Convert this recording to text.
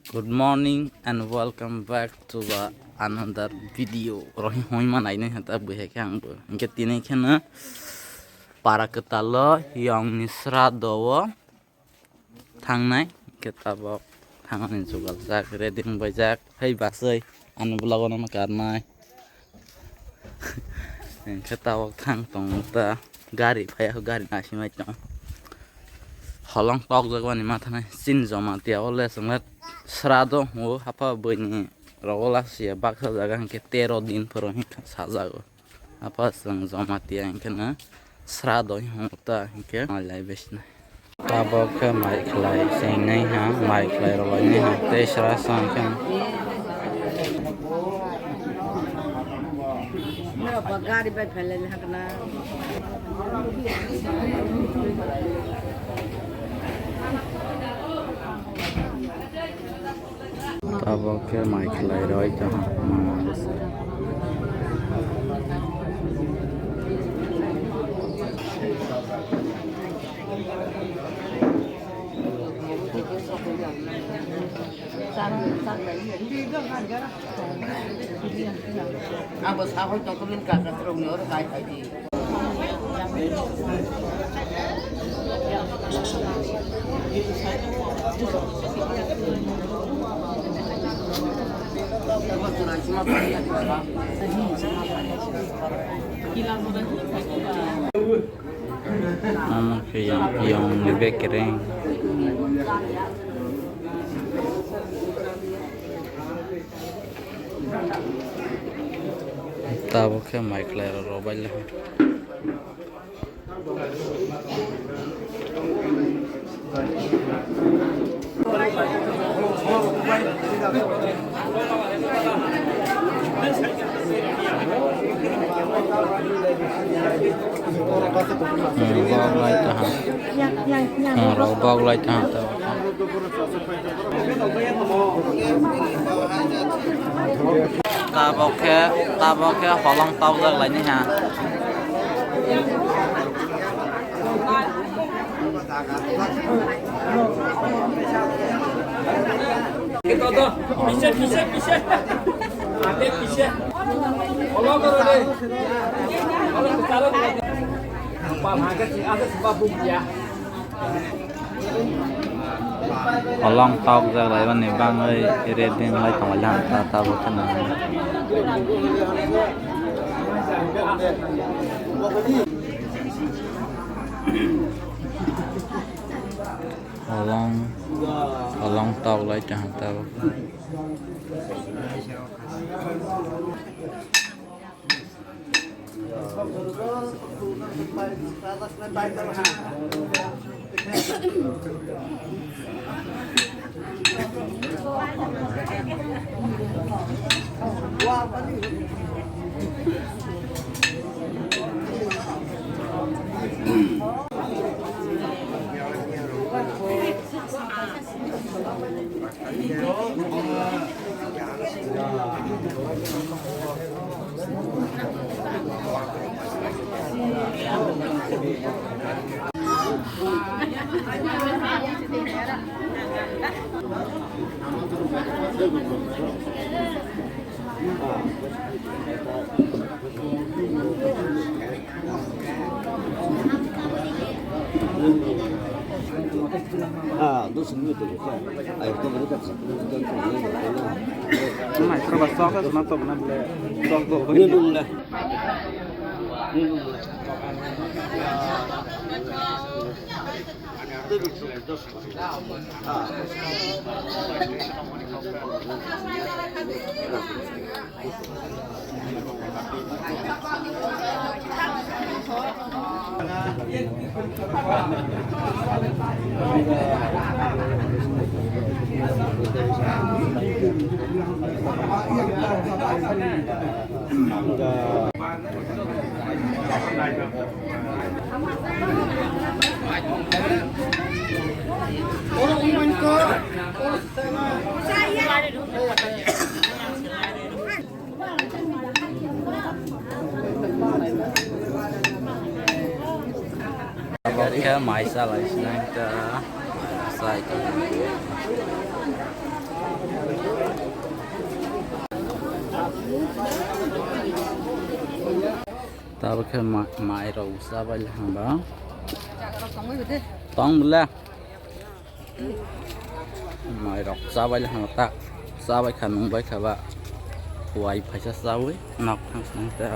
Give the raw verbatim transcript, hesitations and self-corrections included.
Good morning and welcome back to the another video. Rohi hoi ma nai nai hata bui hai khe ang bo. Hingke tini khe no para kwtalo yong ni sra do o thangnai. Hingke tabok thangani jugal jak ready wng bai jak. Hei basai ani vlog o no ma karnai. Hingke tabok thang tong ta gari phai gari nasimai tong. Holong tok jak bani ma thanai chin joma tia o le chwng le sra do o hapha bwini rogo lak sia baksa jaga hingke tero din phoro hingke sajago. Hapha chwng joma tia hingke na sra do hingke ta hingke mai lai besi nai. Tabok khe mai khlai chengnai ha, mai khlai rwlainai ha, tei sra song khe. Gari bai phelai hakna. Tabok khe mai khlai roi tong. Abo sahoi tongkha bini kaka rokni oro kai khai di. Omo khe yang, yang ni bekereng. Tabok khe mai khlai rw rw bai le. Hmm, bok lai taha. Hmm, rok bok lai taha. Tabok khe, tabok khe holong tokjak laini ha. Pise, pise, pise. Age pise. Holong karo re. Holong karo re. Pal hage si, age si babu ya. Holong tok jak lai bani bangwi ready wng lai tong lai ta, ta bo kheno. Holong, holong tok lai tong ta bo. Abo khe mai chalai sinai ta sai ta. Tabuk khe ma-, mairok chabai le hwnba. Tong bwle. Mairok chabai le hwnba ta. Chabai kha, nung bai kha ba. Wai phaisa chawi nok thang thang ta.